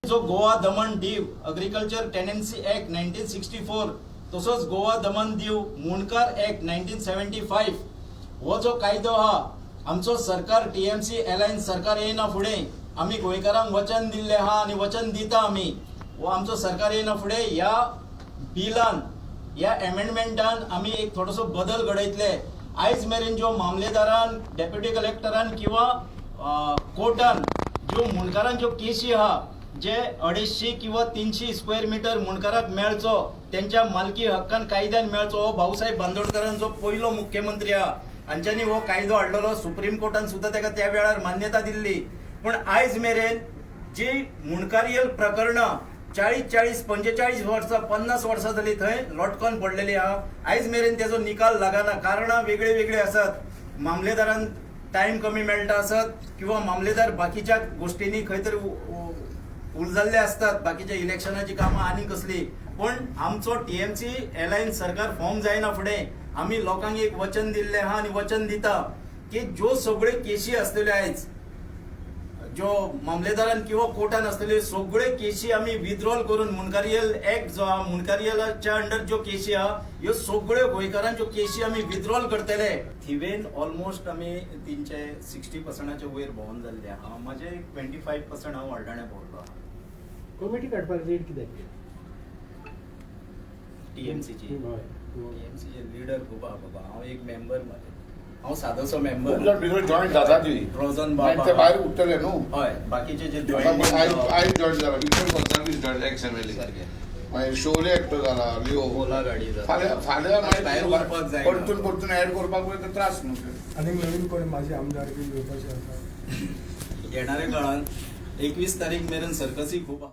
जो Goa Daman Diu agriculture tenancy act 1964, तसोच गोवा दमन दीव मुंडकार एक्ट 1975, हो जो कायदो आहा, आमचो सरकार टीएमसी एलायन्स सरकार येयना फुडें आमी गोंयकारांक वचन दिल्लें आहा आनी वचन दिता आमी, हो आमचो सरकार येयना फुडें ह्या बिलान, ह्या एमेंडमेंटान आमी एक थोडोसो बदल घडयतले. आयज मेरेन ज्यो मामलेदारान, डेप्युटी कलेक्टरान किंवा कोर्टान ज्यो मुंडकारान ज्यो केशी आहा, जे 250 किंवा 300 स्क्वेअर मिटर मुंडकाराक मेळचो, तेंच्या मालकी हक्कान कायद्यान मेळचो, हो भाऊसाहेब बांदोडकरांचो पयलो मुख्यमंत्री आहा, हांच्यांनी हो कायदो हाडलेलो. सुप्रीम कोर्टान सुद्दां ताका त्या वेळार मान्यता दिल्ली. पूण आयज मेरेन जी मुंडकारियल प्रकरणां 40 40, 45 वर्सां, 50 वर्सां जाली थंय लटकून पडलेली आहा, आयज मेरेन तेजो निकाल लागना. कारणां वेगळी वेगळी आसात. मामलेदारान टायम कमी मेळटा आसत किंवा मामलेदार बाकीच्या गोष्टींनी खंय तरी उलझल्ले असतात, बाकीच्या इलेक्शनाची कामां आनी कसली. पण आमचो टीएमसी एलायन्स सरकार फॉर्म जायना फुडें आमी लोकांक एक वचन दिल्लें आहा आनी वचन दिता की ज्यो सगळ्यो केशी आसतल्यो आयज ज्यो मामलेदारान किंवा कोर्टान आसतल्यो, सगळ्यो केशी आमी विथड्रॉल करून मुंडकारियल एक्ट जो आहा, मुंडकारियलाच्या अंडर ज्यो केशी आहा, ह्यो सगळ्यो गोंयकारांच्यो केशी आमी विथड्रॉल करतले. थिवेन ऑलमोस्ट आमी 360 पर्संटाच्या वयर भोंवन जाल्ले आहा. म्हाजे 25% हांव हळदोण्या भोंवलो आहा. कमिटी काडपाक लेट कित्याक? टीएमसीची? हय. टीएमसीचे लिडर खूब आहा बाबा. हांव एक मेंबर मरे, हांव सादोसो मेंबर. खूब जाण भितर जॉईन जाता ती. रोजन मागीर ते बाबा. भायर उरतले न्हू. हय, बाकीचे जे आयज जॉईन आयज जॉईन जाला Victor Gonsalves, join, ex MLA. सारकें. मागीर शोले एकटो जाला लिओ. ओला गाडी जाता. फाल्यां फाल्यां भायर मागीर उरपाक जायना. परतून परतून ऍड करपाक पळय तर त्रास न्हू ते. आनी नवीन कोण माझे आमदार बी येवपाचे आसा? येणाऱ्या काळात 21 तारीख मेरेन सर्कसी खूप आहा.